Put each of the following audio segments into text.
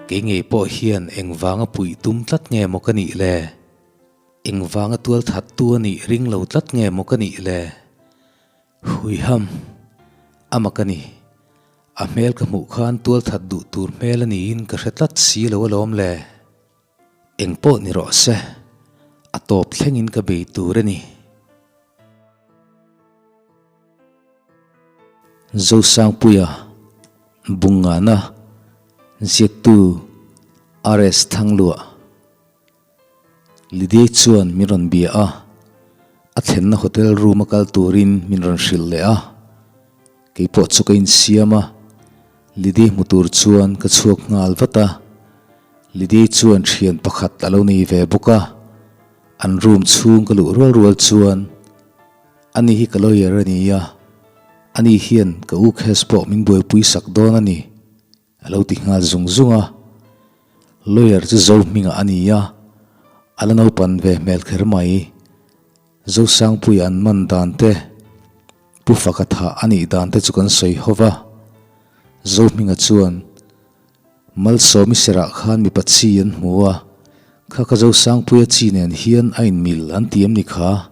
Kei ngei pawh hian engvanga puih tum tlat nge maw ka nih le? Engvanga tualthattu a nih ring lo tlat nge maw ka nih le? Huiham, a mak a ni. A hmel ka hmuh khan tualthat duh tur hmel a niin ka hre tlat si lo alawm le. Eng pawh ni rawh se, a tawp thlengin ka bei tur a ni. Zosangpuia, Bungngana, Ziaktu, RS Thangluah. Lidei chuan min rawn bia a, a thlenna hotel room a kal turin min rawn hrilh leh a. Kei pawh chu ka insiam a, Lidei hmu tur chuan ka chhuak nghal vat a. Lidei chuan thian pakhat a lo nei ve bawk a, an room chhung ka luh rual rual chuan ani hi ka lawyer a ni a, ani hian ka u case pawh min buaipui sak dawn a ni. A lo ti nghal zung zung a, lawyer chu Zo hmingah a ni a, a la naupan ve hmel kher mai. Zosangpuia an man dan te, Pu Faka thah a nih dan te chu kan sawi ho va. Zo hminga chuan, Malsawmi serah khan mipa chi an hmu a, kha ka Zosangpuia chi nen hian a inmil an ti em ni kha?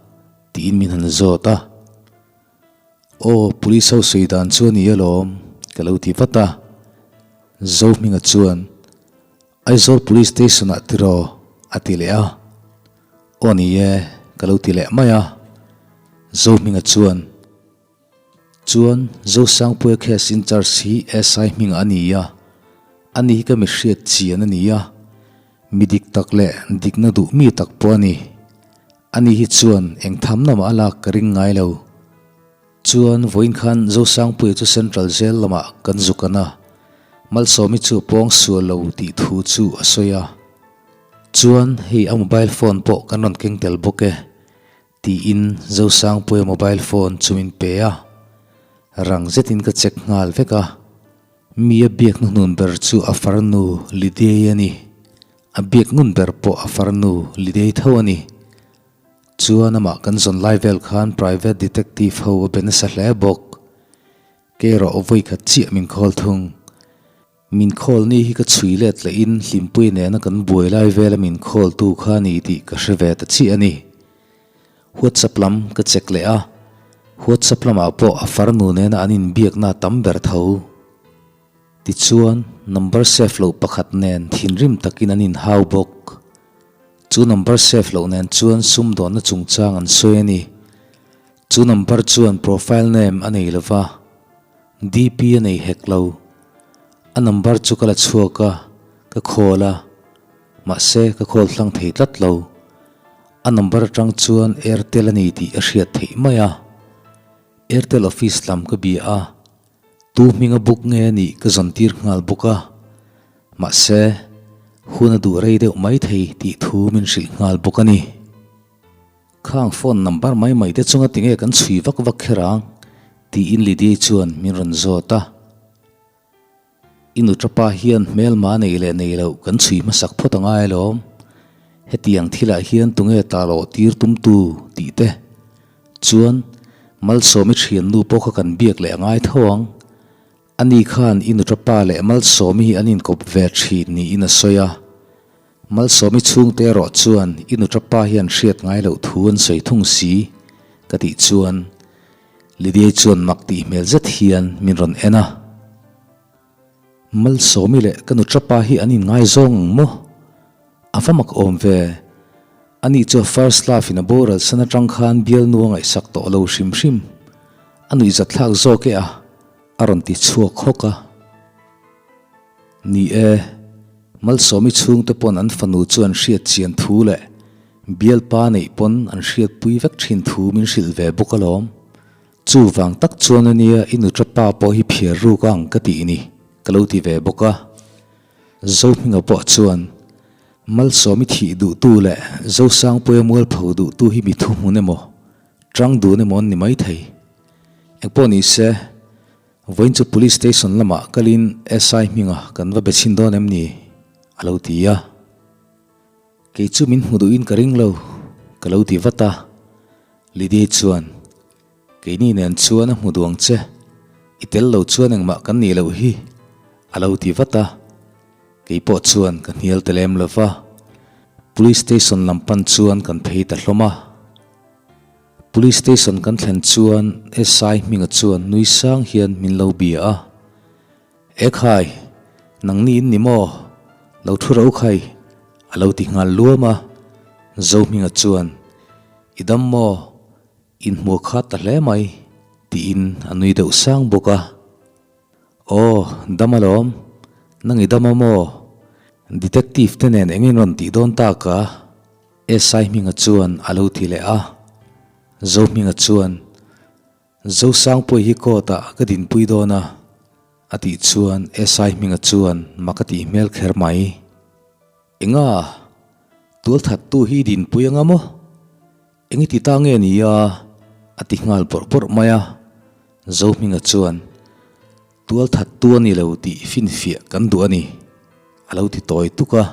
tiin min han zawt a. Aw, police ho sawi dan chu a ni alawm, ka lo ti vat a. Zohminga chuan, Aizawl Police Station ah tiraw? a ti leh a. Aw ni e, ka lo ti leh mai a. Zohminga chuan, Chuan, Zosangpuia case in charge hi SI hminga a ni a, ani hi ka mi hriat chian a ni a, mi dik tak leh dikna duh mi tak pawh a ni. Ani hi chuan eng tham lamah a lak ka ring ngai lo. Chuan vawiin khan Zosangpuia chu Central Jail lamah kan zuk an a, Malsawmi chu a pawng sual lo tih thu chu a sawi a. Chuan hei a mobile phone pawh kan rawn keng tel bawk e, tiin Zosangpuia mobile phone chu min pe a. Rang zetin ka check nghal vek a, mi a biak hnuhnun ber chu a farnu Lydia'i a ni. A biak ngun ber pawh a farnu Lidei tho a ni. Chuan amah kan zawn lai vel khan private detective ho a be nasa hle bawk. Kei erawh vawi khat chiah min khawl thung. Min khawl ni hi ka chhui let lehin Hlimpui nena kan buai lai vela min khawltu kha a ni tih ka hre ve ta chiah a ni. WhatsApp lam ka check leh a, WhatsApp lamah pawh a farnu nena an inbiakna a tam ber tho. Tichuan, number save loh pakhat nen thinrim takin an inhau bawk. Chu number save loh nen chuan sumdawnna chungchang an sawi a ni. Chu number chuan profile name a nei lo va, DP a nei hek lo. A number chu ka la chhuak a, ka call a, mahse ka call hlang thei tlat lo. A number atang chuan Airtel a ni tih a hriat theih mai a. Airtel office lam ka bia a. Tu hminga buk nge a nih ka zawn tir nghal bawk a, mahse, hun a duh rei deuh mai thei tih thu min hrilh nghal bawk a ni. Khang phone number mai mai te chunga tinge kan chhui vak vak kher ang? tiin Lydia chuan min rawn zawt a. I nuṭapa hian hmelma nei leh nei loh kan chhui hmasak phawt a ngai alawm. Hetiang thilah hian tunge ta lawh tir tumtu tih te chuan Malsawmi thiannu pawh kha kan biak leh a ngai tho ang. Ani khan i nuṭapa leh Malsawmi hi an inkawp ve thin niin a sawi a. Malsawmi chhungte erawh chuan i nuṭapa hian hriat ngai loh thu an sawi thung si ka tih chuan Lydia chuan mak tih hmel zet hian min rawn en a. Malsawmi leh ka nu Trapa hi an inngaizawng ang maw? A va mak awm ve. Ani chu a first love in a boral san atang khan bialnu a ngaihsak tawh lo hrim hrim. A nuihzatthlak zawk e a, a rawn ti chhuak hawk a. Ni e, Malsawmi chhungte pawn an fanu chu an hriat chian thu leh bialpa neih pawn an hriatpui vek thin thu min hrilh ve bawk alawm. Chuvang tak chuan ania i nuṭapa pawh hi phiar ruk ang ka tih ni ka lo ti ve bawk a. Zohminga pawh chuan Malsawmi thih duhtu leh Zosangpuia mualpho duhtu hi mi thuhmun emaw, ṭang dun emaw an ni maithei. Engpawh ni se. Vawiin chu Police Station lamah kalin SI hminga kan va be chhin dawn em ni? a lo ti a. Kei chu min hmu duhin ka ring lo, ka lo ti vat a. Lydia chuan, Keini nen chuan a hmu duh ang che, i tel lo chuan engmah kan nih loh hi, a lo ti vat a. Kei pawh chuan ka hnial ta lem lo va, Police Station lam pan chuan kan phei ta hlawm a. Police Station kan thlen chuan SI hminga chuan nui sang hian min lo bia a. Ekhai, nangni in ni maw? Lo thu ro khai, a lo ti nghal luam a. Zohminga chuan, I dam maw? Inhmuh kha ta hle mai, tiin a nui deuh sang bawk a. Aw, dam alawm, nang i dam a maw? Detective te nen eng in rawn tih dawn tak a? SI Hminga chuan a lo ti leh a. Zohminga chuan, Zosangpuii hi court ah ka dinpui dawn a, a tih chuan SI Hminga chuan mak a tih hmel kher mai. Enga? Tualthattu hi i dinpui anga maw? Eng i ti ta nge ni a? a ti nghal bawrh bawrh mai a. Zohminga chuan, Tualthattu a ni lo tih finfiah kan duh a ni, a lo ti tawi tuk a.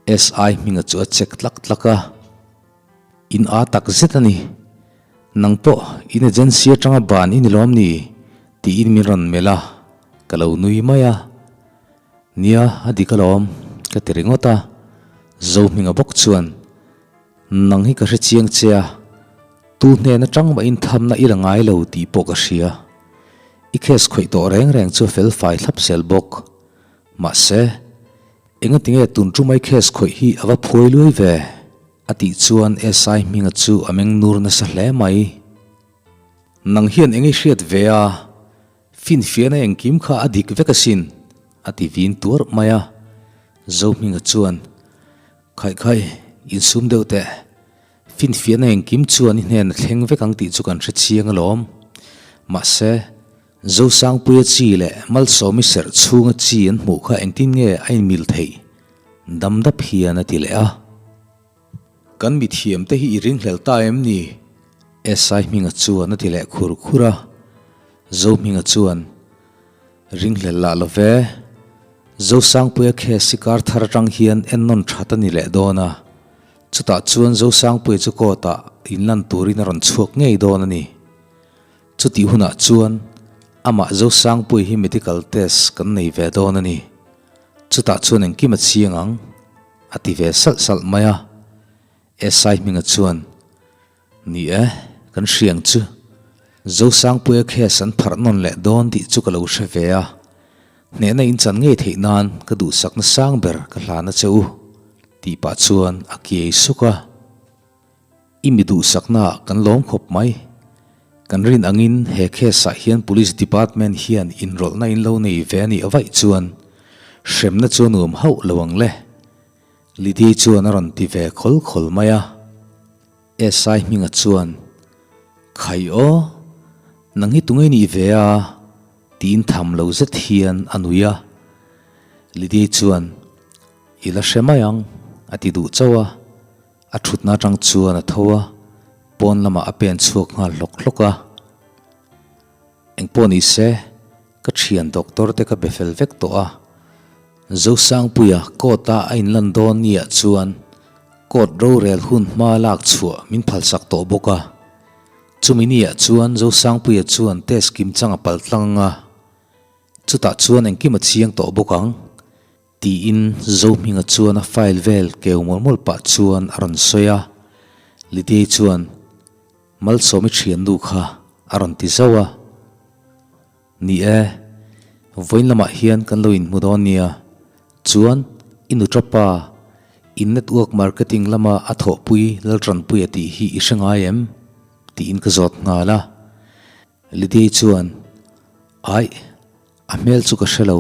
SI Hminga chu a check tlak tlak a. In a tak zet a ni. Nang pawh in agency atanga ban i ni lawm ni? tiin min rawn melh a, ka lo nui mai a. Nia, a dik alawm, ka ti ringawt a. Zohminga bawk chuan, Nang hi ka hre chiang che a, tu hnen atang mah inthamna i la ngai lo tih pawh ka hria. I case khawih tawh reng reng chu a fel fai thlap zel bawk. Mahse, engati nge tun tumai case khawih hi a va phuai luai ve? a tih chuan SI Hminga chu a meng nur nasa hle mai. Nang hian eng i hriat ve a, finfiahna engkim kha a dik vek asin, a ti vin tuar mai a. Zohminga chuan, Khaih khaih, insum deuh teh. Finfiahna engkim chuan i hnen a thleng vek ang tih chu kan hre chiang alawm. Mahse, Zosangpuia chi leh Malsawmi serh chhunga chi an hmuh kha engtin nge a inmil theih? Dam dap hian a ti leh a. Kan mithiam te hi i ringhlel ta em ni? SI Hminga chuan a ti leh khur khur a. Zohminga chuan, Ringhlel lah lo ve. Zosangpuia case hi kar thar atang hian ennawn that a ni leh dawn a. Chutah chuan Zosangpuia chu court ah inlan turin a rawn chhuak ngei dawn a ni. Chutih hunah chuan amah Zosangpuia hi medical test kan nei ve dawn a ni. Chutah chuan engkim a chiang ang, a ti ve salh salh mai a. SI Hminga chuan, Ni e, kan hriang chu. Zosangpuia case an pharh nawn leh dawn tih chu ka lo hre ve a. Hnehna in chan ngei theih nan ka duhsakna sang ber ka hlan a che u, tih pah chuan a kiai suk a. I mi duhsaknaah kan lawm khawp mai. Kan rin angin he case ah hian Police Department hian inrawlhna in lo nei ve a nih vaih chuan hremna chu a nuam hauh lo ang le. Lidie chuan a rawn ti ve khawl khawl mai a. SI Hminga chuan, Khai aw, nang hi tunge nih ve a? tiin tham lo zet hian a nui a. Lidie chuan, I la hre mai ang, a ti duh chauh a. A thutna atang chuan a tho a, pawn lamah a pen chhuak nghal hlawk hlawk a. Engpawh ni se, ka thian doctor te ka be fel vek tawh a. Zosangpuia court a a inlan dawn niah chuan court rorel hun hma lak chhuah min phalsak tawh bawk a. Chumi niah chuan Zosangpuia chuan test kim chang a pal tlang ang a, chutah chuan engkim a chiang tawh bawk ang. Tiin Zohminga chuan a file vel keu mawlh mawlh pah chuan a rawn sawi a, Lydia'i chuan Malsawmi thiannu kha a rawn ti zauh a. Ni e, vawiin lamah hian kan lo inhmu dawn nia, chuan i nutra pa in network marketing lama a thawhpui Laltanpuia tih hi i hre ngai em? tiin ka zawt nghal a. Lydia'i chuan, Aih, a hmel chu ka hre lo,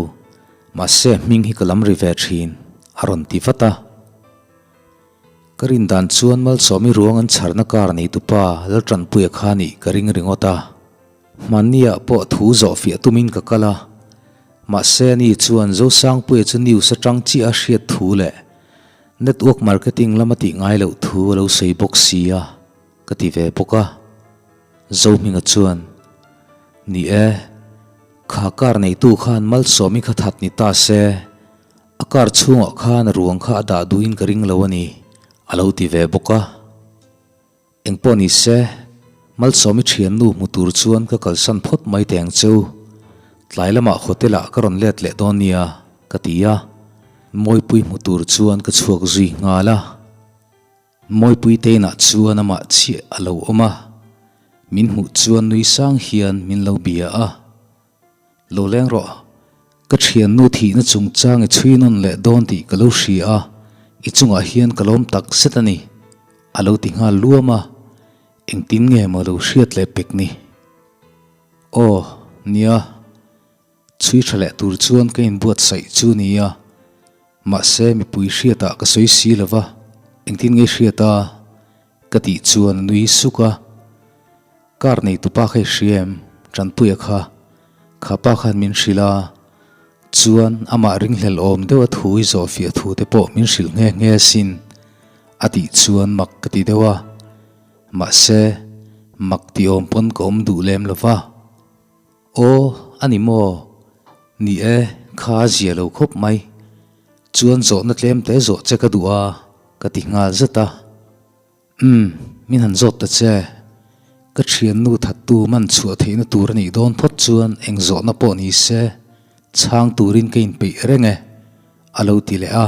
mahse a hming hi ka lam ri ve thin, a rawn ti vat a. Ka rin dan chuan Malsawmi ruang an chharna kar neitupa Laltanpuia kha nih ka ring ringawt a. Hmanniah pawh thu zawh fiah tumin ka kal a, mahse ani chuan Zosangpuia chu news atang chiah a hriat thu leh network marketing lama tih ngai loh thu a lo sawi bawk si a, ka ti ve bawk a. Zohminga chuan, Ni e, kha car neitu khan Malsawmi kha that ni ta se, a car chhungah khan a ruang kha a dah duhin ka ring lo a ni, a lo ti ve bawk a. Engpawh ni se, Malsawmi thiannu hmu tur chuan ka kalsan phawt mai teh ang cheu, tlai lamah hotel ah ka rawn let leh dawn nia, ka ti a. Mawipui hmu tur chuan ka chhuak zui nghal a. Mawipui te inah chuan amah chiah a lo awm a, min hmuh chuan nui sang hian min lo bia a. Lo leng rawh, ka thiannu thihna chungchang i chhui nawn leh dawn tih ka lo hria a, i chungah hian ka lawm tak zet a ni, a lo ti nghal luam a, engtin nge maw lo hriat leh pek ni? Aw, nia. Chhui tha leh tur chuan ka inbuatsaih chu nia, mahse mipui hriatah ka sawi si lo va, engtin nge hriat a? ka tih chuan a nui suk a. Car nei tupa kha i hria em? Tanpuia kha, kha pa khan min hrilh a, chuan amah ringhlel awm deuh a thu i zawh fiah thu te pawh min hrilh nghe nghe asin, a tih chuan mak ka ti deuh a, mahse mak ti awm pawn ka awm duh lem lo va. Aw, a ni maw? Ni e, kha a zia lo khawp mai. Chuan zawhna tlem te zawh che ka duh a, ka ti nghal zet a. Umm, min han zawt ta che. Ka thiannu thattu man chhuah theihna tur a nih dawn phawt chuan eng zawhna pawh ni se, chhang turin ka inpeih reng e, a lo ti leh a.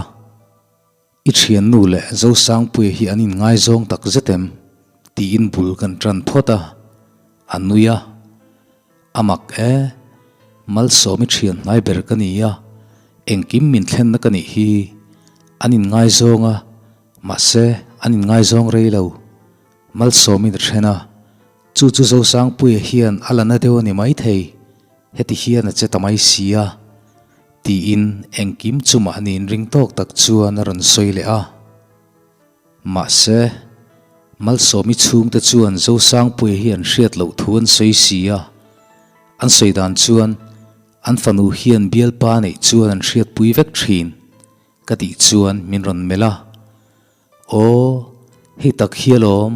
I thiannu leh Zosangpuia hi an inngaizawng tak zet em? tiin bul kan tan phawt a, a nui a. A mak e, Malsawm i thian hnai ber ka ni a, engkim min thlenna ka nih hi. An inngaizawng a, mahse an inngaizawng rei lo. Malsawmin a then a, chu chu Zosangpuia hian a la na deuh a ni maithei, heti hian a che ta mai si a. Tiin engkim chu mahni inring tawk tak chuan a rawn sawi leh a. Mahse, Malsawmi chhungte chuan Zosangpuia hi an hriat loh thu an sawi si a. An sawi dan chuan an fanu hian bialpa neih chuan an hriatpui vek thin ka tih chuan min rawn melh a. Aw, hei tak hi alawm,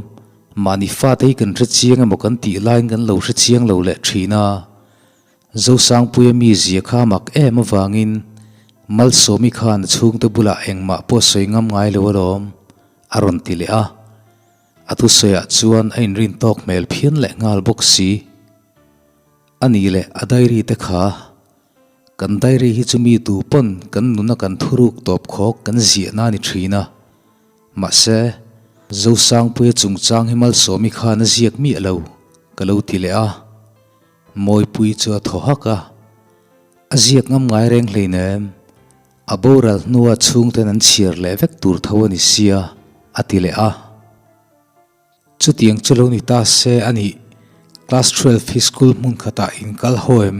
mahni fate hi kan hrechiang emaw kan tih laiin kan lo hrechiang lo leh thin a. Zosangpuia mizia kha mak em avangin Malsawmi khan a chhungte bulah engmah pawh sawi ngam ngai lo alawm, a rawn ti leh a. A thusawiah chuan a inrin tawk hmel phian leh nghal bawk si. A nih leh a diary te kha, kan diary hi chu mi tu pawn kan nuna kan thuruk tawp khawk kan ziahna a ni thin a. Mahse, Zosangpuia chungchang hi Malsawmi khan a ziak miah lo, ka lo ti leh a. Mawipui chu a thaw hak a, a ziak ngam ngai reng hleinem, a boral hnua chhungten an chhiar leh vek tur tho a ni sia, a ti leh a. Chutiang chu lo ni ta se a nih, class 12 hi school hmun khatah in kal haw em?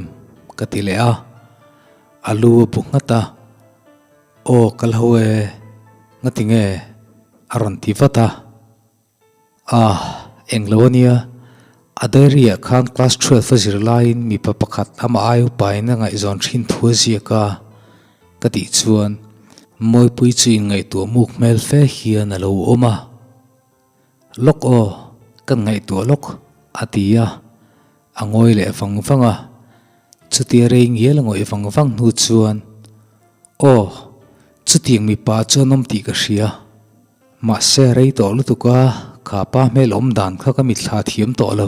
ka ti leh a, a lu a bu nghat a, Aw kal ho e, ngati nge? a rawn ti vat a. Ah, englo ania, a diary ah khan class 12 a zir laiin mipa pakhat amah ai upain a ngaihzawn thin thu a ziak a, ka tih chuan Mawipui chu inngaihtuah muk hmel fe hian a lo awm a. Lawk aw, kan ngaihtuah lawk, a ti a, a ngawi leh vang vang a. Chutia rei ngial a ngawih vang vang hnu chuan, Aw, chutiang mipa chu an awm tih ka hria. Mahse rei tawh lutuk a, kha pa hmel awm dan kha ka mitthla thiam tawh lo.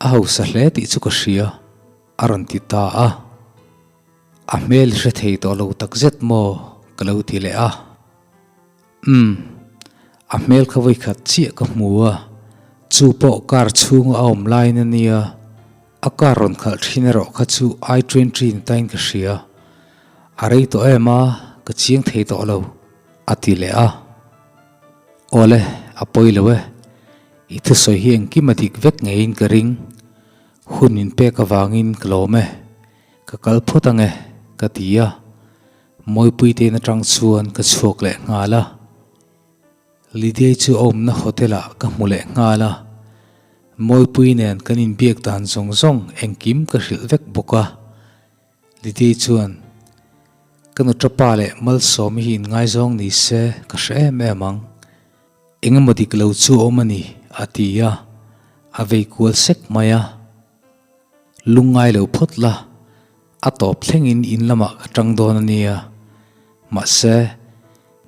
A hausa hle tih chu ka hria, a rawn ti ta a. A hmel i hre thei tawh lo takzet maw? ka lo ti leh a. Umm, a hmel kha vawikhat chiah ka hmu a, chu pawh car chhunga a awm laiin a nia, a car rawn khalh thin erawh kha chu I twenty ni tain ka hria. A rei tawh em a, ka chiang thei tawh lo. A ti leh a. Awle, a pawi lo e. I thusawi hi engkim a dik vek ngeiin ka ring. Hun min pek avangin ka lawm e. Ka kal phawt ang e, ka ti a. Mawipuite in atang chuan ka chhuak leh nghal a. Lydia chu a awmna hotel ah ka hmu leh nghal a. Mawipui nen kan inbiak dan zawng zawng engkim ka hrilh vek bawk a. Lidei chuan, Ka nuṭa pa leh Malsawmi hi inngaizawng ni se ka hre em em ang. Eng emaw dik lo chu a awm a ni, a ti a, a vei kual sek mai a. Lungngai lo phawt la, a tawp thlengin in lamah ka ṭang dawn a nia. Mahse,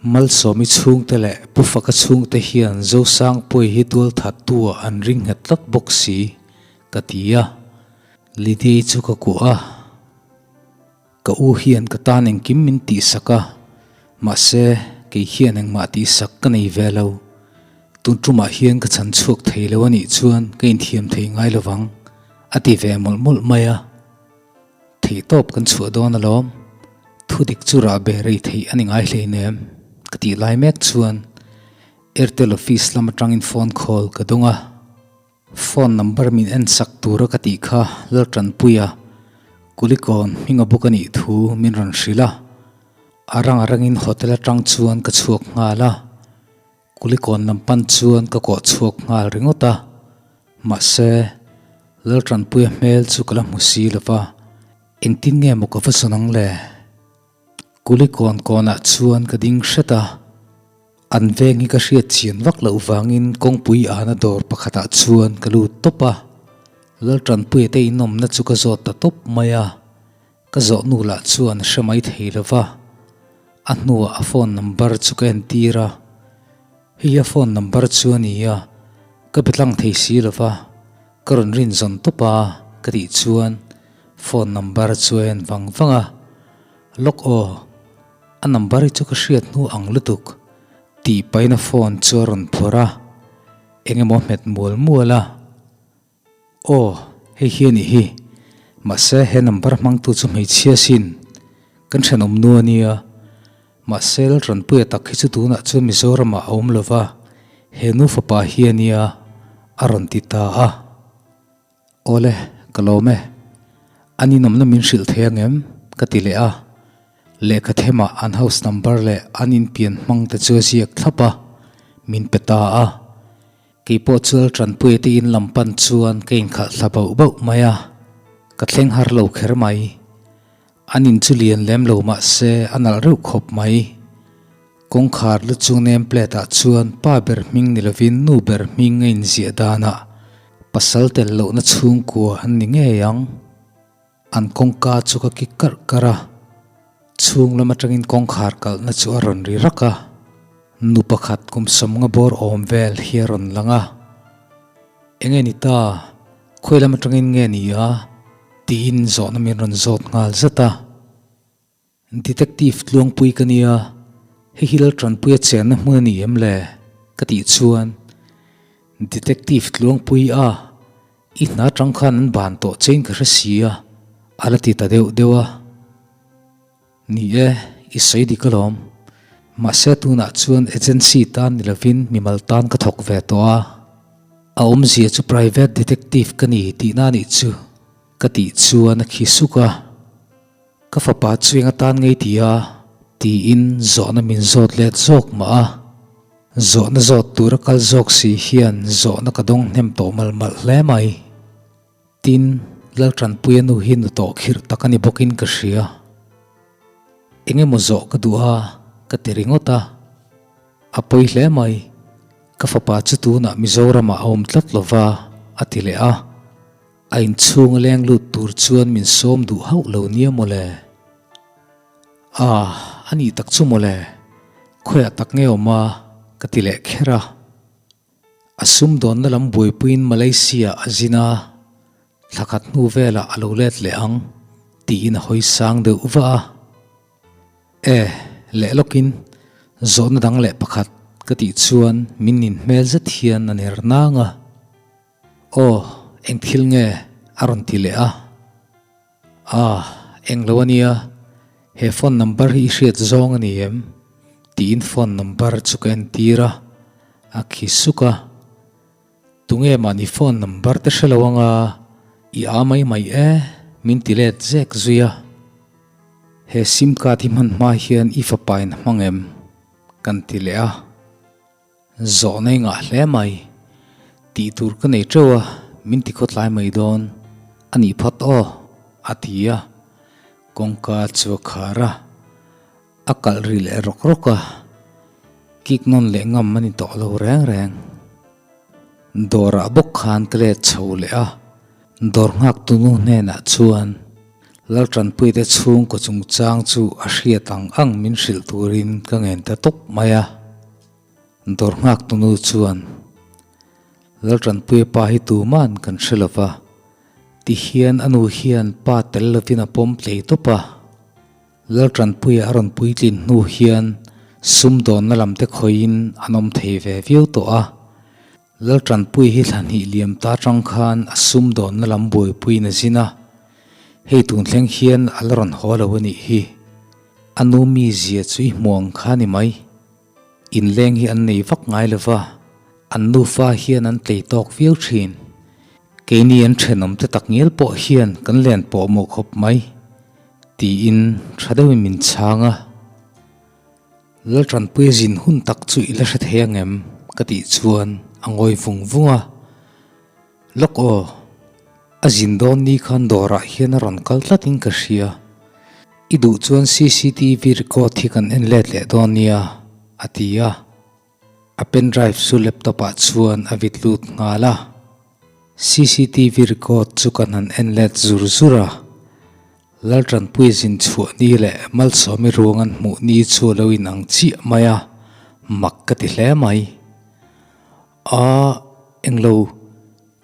Malsawmi chhungte leh Pu Faka chhungte hian Zosangpuii hi tualthattu-ah an ring nghet tlat bawk si, ka ti a. Lidei chu ka kuah a, ka u hian ka tan engkim min tihsak a. Mahse, kei hian engmah tihsak ka nei ve lo. Tun tumah hian ka chhan chhuak thei lo a nih chuan ka inthiam thei ngai lo vang, a ti ve mawlh mawlh mai a. Theihtawp kan chhuah dawn alawm, thu dik chu rah be rei theih a ni ngai hleinem, ka tih lai mek chuan Airtel office lam atangin phone call ka dawng a. Phone number min en sak tura ka tih kha Laltanpuia Kulikawn hminga bawk a nih thu min rawn hrilh a. A rang a rangin hotel atang chuan ka chhuak nghal a. Kulikawn lam pan chuan ka kawh chhuak nghal ringawt a. Mahse, Laltanpuia hmel chu ka la hmu si lo va, engtin nge maw ka va zawn ang le? Kulikawn kawnah chuan ka ding hret a. An veng hi ka hriat chian vak loh vangin kawngpui ahna dawr pakhatah chuan ka lut tawp a, Laltanpuia te inawmna chu ka zawt ta tawp mai a, ka zawh nu lah chuan a hre mai thei lo va, a hnuah a phone number chu ka entir a, hei a phone number chu a ni a, ka be tlang thei si lo va, ka rawn rin zawn tawp a ka tih chuan phone number chu a en vang vang a, lawk aw. A number hi chu ka hriat hnu ang lutuk tih pahin a phone chu a rawn phawrh a, eng emaw hmet mual mual a. Aw, hei hi a nih hi. Mahse he number hmangtu chu hmeichhia sin, kan thenawm nu a nia. Mahse Laltanpuia tak hi chu tunah chuan Mizoramah a awm lova, he nu fapa hi a nia, a rawn ti ta a. Awle, ka lawm e. A ninawmna min hrilh thei ang em? ka ti leh a. Lehkha themah an house number leh an inpian hmang te chu a ziak thlap a, min pe ta a. Kei pawh chual Tanpuia te in lam pan chuan ka inkhalh thla bauh bauh mai a, ka thleng har lo kher mai. An in chu lian lem lo mah se a nalh reuh khawp mai. Kawngkhar lu chung name plate ah chuan pa ber hming ni lovin nu ber hming a inziah danah pasal tel lohna chhungkua an ni ngei ang. An kawngka chu ka kik karh karh a, chhung lam atangin kawngkhar kalhna chu a rawn ri rak a, nu pakhat kum sawmnga bawr awm vel hi a rawn lang a. Enge ni ta? Khawi lam atangin nge ni a? tiin zawhna min rawn zawt nghal zat a. Detective Tluangpui ka nia, hei hi Laltanpuia chenna hmun a ni em le? ka tih chuan Detective Tluangpui a, i hna atang khan an ban tawh chein ka hre si a, a la ti ta deuh deuh a. Ni e, i sawi dik alawm. Mahse tunah chuan agency tan ni lovin mimal tan ka thawk ve tawh a. A awmzia chu private detective ka ni tihna a nih chu ka tih chuan a khi suk a. Ka fapa chu eng atan ngei ti a? tiin zawhna min zawt let zawk mah a. Zawhna zawt tura kal zawk si hian zawhna ka dawng hnem tawh malh malh hle mai. Tin, Laltanpuia nu hi nu tawh khirh tak a ni bawkin ka hria. Eng emaw zawh ka duh a, ka ti ringawt a. A pawi hle mai, ka fapa chu tunah Mizoramah a awm tlat lo va, a ti leh a. A inchhung a leng lut tur chuan min sawm duh hauh lo nia mawle. Ah, a nih tak chu mawle, khawiah tak nge awm a, ka ti leh kher a. A sumdawnna lam buaipuiin Malaysia a zin a, thla khat hnu velah a lo let leh ang tiin a hawi sang deuh va a. E, leh lawkin zawhna dang leh pakhat ka tih chuan min nin hmel zet hian a ner nang a. Aw, eng thil nge a rawn ti leh a. Ah, eng lo a nia, he phone number hi i hriat zawng a ni em? tiin phone number chu ka entir a, a khi suk a. Tunge mahni phone number te hre lo anga i a mai mai e, min ti let zek zui a. He sim card hi hman hma hian i fapa in a hmang em? kan ti leh a. Zawhna i ngah hle mai. Tih tur ka nei teuh a, min ti khawtlai mai dawn. A nih phawt aw, a ti a. Kawngka chu a khar a, a kalh ri leh rawk rawk a. Kik nawn leh ngam a ni tawh lo reng reng. Dawrah bawk khan ka let chho leh a, dawr nghaktu nu hnenah chuan Laltanpuite chhungkaw chungchang chu a hriat ang ang min hrilh turin ka ngen ta tawp mai a. Dawr nghaktu nu chuan, Laltanpuia pa hi tuman kan hre lo va, tihian a nu hian pa tel lovin a pawm tlei tawp a. Laltanpuia a rawn puitlin hnu hian Sumdawnna lam te khawihin an awm thei ve viau tawh a. Laltanpuii hi thla hnih liam ta tang khan a sumdawnna lam buaipuiin a zin a, hei tun thleng hian a la rawn haw lo a nih hi. A nu mizia chu i hmu ang kha ni mai. Inleng hi an nei vak ngai lo va, an nufa hian an tlei tawk viau thin. Keini an thenawm te takngial pawh hian kan len pawh mawh khawp mai, tiin tha deuhin min chhang a. Laltanpuia zin hun tak chu i la hre thei ang em? ka tih chuan a ngawi vung vung a. Lawk aw, a zin dawn ni khan dawrah hian a rawn kal tlatin ka hria. I duh chuan cctv record hi kan en let leh dawn nia, a ti a. A pen drive chu laptop ah chuan a vit lut nghal a. Cctv record chu kan han en let zur zur a. Laltanpuia zin chhuah ni leh Malsawmi ruang an hmuh ni chu a lo inang chiah mai a, mak ka ti hle mai. A, englo,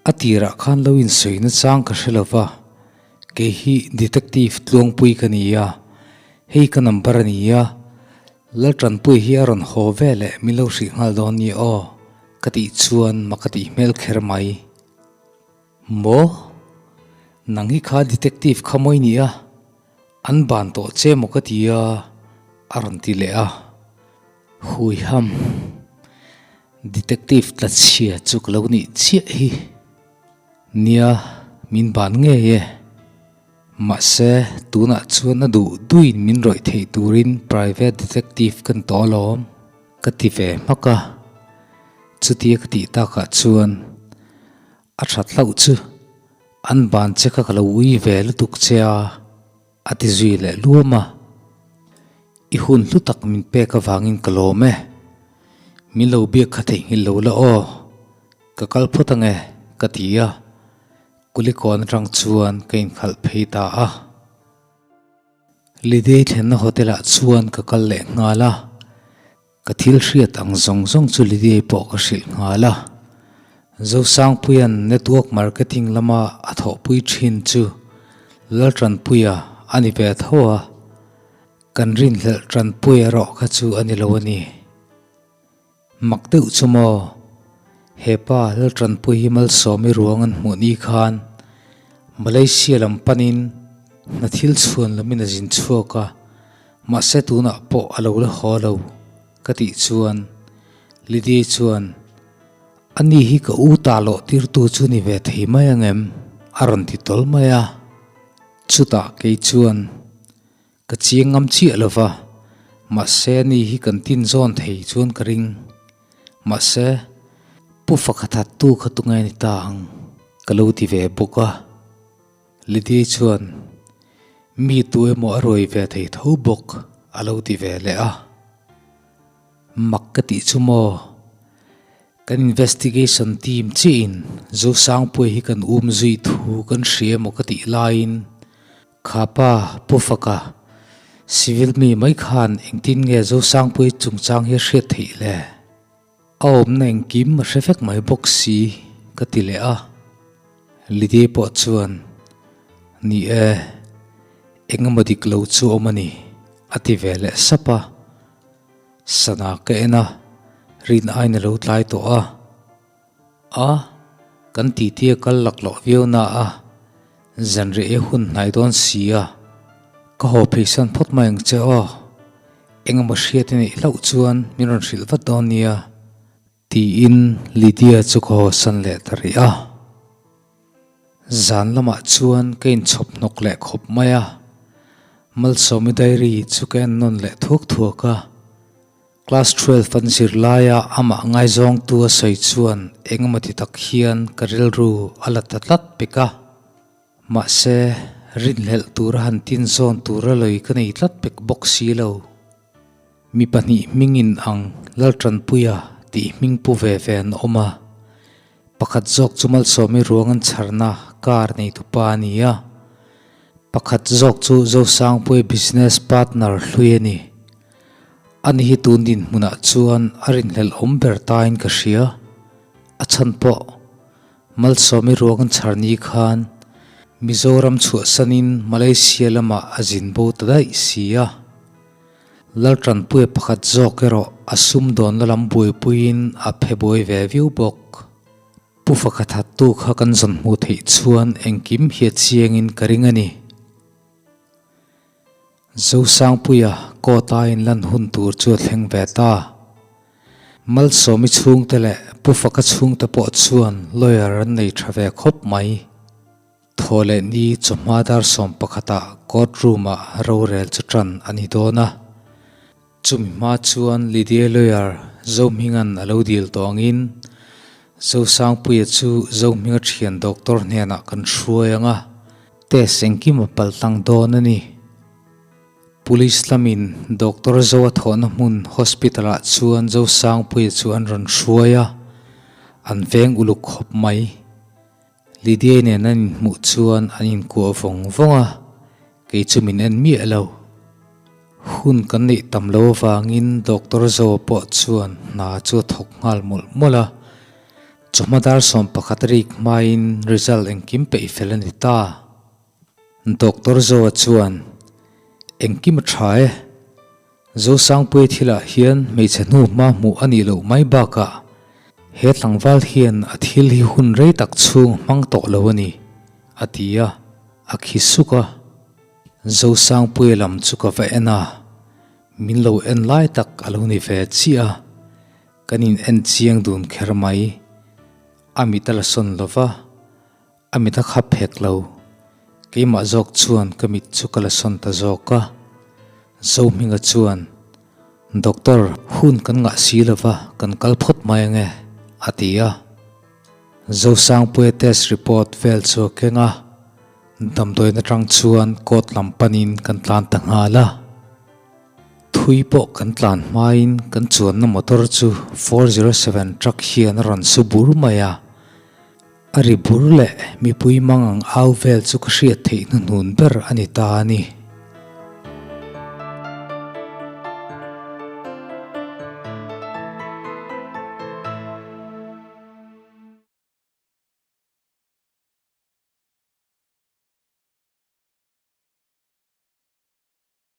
a tirah khan lo insawi nachang ka hre lo va, kei hi detective tluangpui ka ni a, hei ka number a ni a, Laltanpuia hi a rawn haw ve leh min lo hrih nghal dawn ni aw, ka tih chuan mak a tih hmel kher mai. Maw? Nang hi kha detective kha mawi ni a, an ban tawh che maw ka ti a, a rawn ti leh a. Huiham, detective tla chhia chu ka lo nih chiah hi. Nia, min ban ngei e. Mahse, tunah chuan a duh duhin min rawih theih turin private detective ka ni tawh alawm, ka ti ve hmak a. Chutia ka tih takah chuan a that hlauh chu an ban che kha ka lo ui ve lutuk che a. A ti zui leh luam a, I hun hlu tak min pek avangin ka lawm e. Min lo biak kha theihnghilh lo la aw, ka kal phawt ange ka ti a, Kulikawn atang chuan ka inkhalh phei ta a. Lidei thlenna hotel ah chuan ka kal leh nghal a. Ka thil hriat ang zawng zawng chu Lydiai pawh ka hrilh nghal a. Zosangpuia'n network marketing lama a thawhpui thin chu Laltanpuia a ni ve tho a, kan rinhlelh tanpui erawh kha chu a ni lo a ni. Mak deuh chu maw? He pa Laltanpui hi Malsawmi ruang an hmuh ni khan Malaysia lam panin hna thil chhuan lamin a zin chhuak a. Mahse tunah pawh a lo la haw lo ka tih chuan Lydia chuan A ni hi ka u ta loh tirtu chu ni ve thei mai ang em? a rawn ti tawl mai a. Chutah kei chuan ka chiang ngam chiah lo va, mahse a ni hi kan tin zawn thei chuan ka ring. Mahse Pu Fakhat hattu kha tunge ni ta ang ka lo ti ve bawk a. Lydia chuan, Mi tu emaw a ruai ve thei tho bawk a lo ti ve leh a. Mak ka tih chu maw? Kan investigation team chiahin Zosangpuia hi kan um zui thu kan hria emaw ka tih laiin kha pa Pu Faka, civil mi mai khan engtin nge Zosangpuia chungchang hi a hriat theih le? A awmna engkim a hre vek mai bawk si ka ti leh a. Lydia pawh chuan, Ni e, engemaw dik lo chu awm a ni, a ti ve leh sap a. Sana ka en a, rin aiin a lo tlai tawh a. A, kan titi a kal laklawh viau na a, zanriah i hun hnai dawn si a, ka haw pheisan phawt mai ang che aw, engemaw hriat i neih hlauh chuan min rawn hrilh vat dawn nia, tiin Lydia chu ka haw san leh ta rih a. Zan lamah chuan ka inchhawp hnawk leh khawp mai a, Malsawmi diary chu ka en nawn leh thuak thuak a. Class 12 an zir laia amah ngaizawngtu a sawi chuan engemaw ti tak hian ka rilru a la ta tlat pek a. Mahse, rinhlelh tura han tin zawn tura lawi ka nei tlat pek bawk si lo. Mi pahnih hmingin ang Laltanpuia tih hming pu ve ve an awm a. Pakhat zawk chu Malsawmi ruang an chharna car neitupa a ni a. Pakhat zawk chu Zosangpuia business partner hlui a ni. Ani hi tun dinhmunah chuan a rinhlelh awm ber tain ka hria. A chhan pawh, Malsawmi ruang an chhar ni khan Mizoram chhuahsanin Malaysia lamah a zin bo ta daih si a. Laltanpuia pakhat zawk erawh a sumdawnna lam buaipuiin a phe buai ve viau bawk. Pu Faka thattu kha kan zawn hmuh theih chuan engkim hi a chiangin ka ring a ni. Zosangpuia court-a inlan hun tur chu a thleng ve ta. Malsawmi chhungte leh Pu Faka chhungte pawh chuan lawyer an nei tha ve khawp mai. Thaw leh ni chawhma dar 11ah court room-ah rorel chu tan a ni dawn a. Chumi hma chuan Lydia lawyer Zohminga'n a lo dil tawh angin Zosangpuia chu Zohminga thian doctor hnenah kan hruai ang a, test engkim a paltlang dawn a ni. Police lamin Doctor Zoa thawhna hmun hospital ah chuan Zosangpuia chu an rawn hruai a, an veng uluk khawp mai. Lydia nen an inhmuh chuan an inkuah vawng vawng a, kei chu min en miah lo. Hun kan neih tam lo avangin Doctor Zoa pawh chuan hna chu a thawk nghal mawlh mawlh a, chawhma dar 11 rik hmain result engkim peih fel a ni ta. Doctor Zoa chuan, Engkim a tha e. Zosangpuia thilah hian hmeichhe hnu hma hmuh a nih loh mai bakah he tlangval hian a thil hi hun rei tak chhung a hmang tawh lo a ni, a ti a, a khi suk a. Zosangpuia lam chu ka va en a, min lo en lai tak a lo ni ve chiah a, kan in en chiang dun kher mai. A mit a la sawn lo va. A mit a khap hek lo. Keimah zawk chuan ka mit chu ka la sawn ta zawk a. Zohminga chuan, Doctor, hun kan ngah si lo va, kan kal phawt mai ange, a ti a. Zosangpuia test report vel chu a keng a, damdawiin atang chuan court lam panin kan tlan ta nghal a. Thui pawh kan tlan hmain kan chuanna motor chu 407 truck hian a rawn su bur mai a. A ri bur leh mipui mang ang au vel chu ka hriat theih hnuhnun ber a ni ta a ni.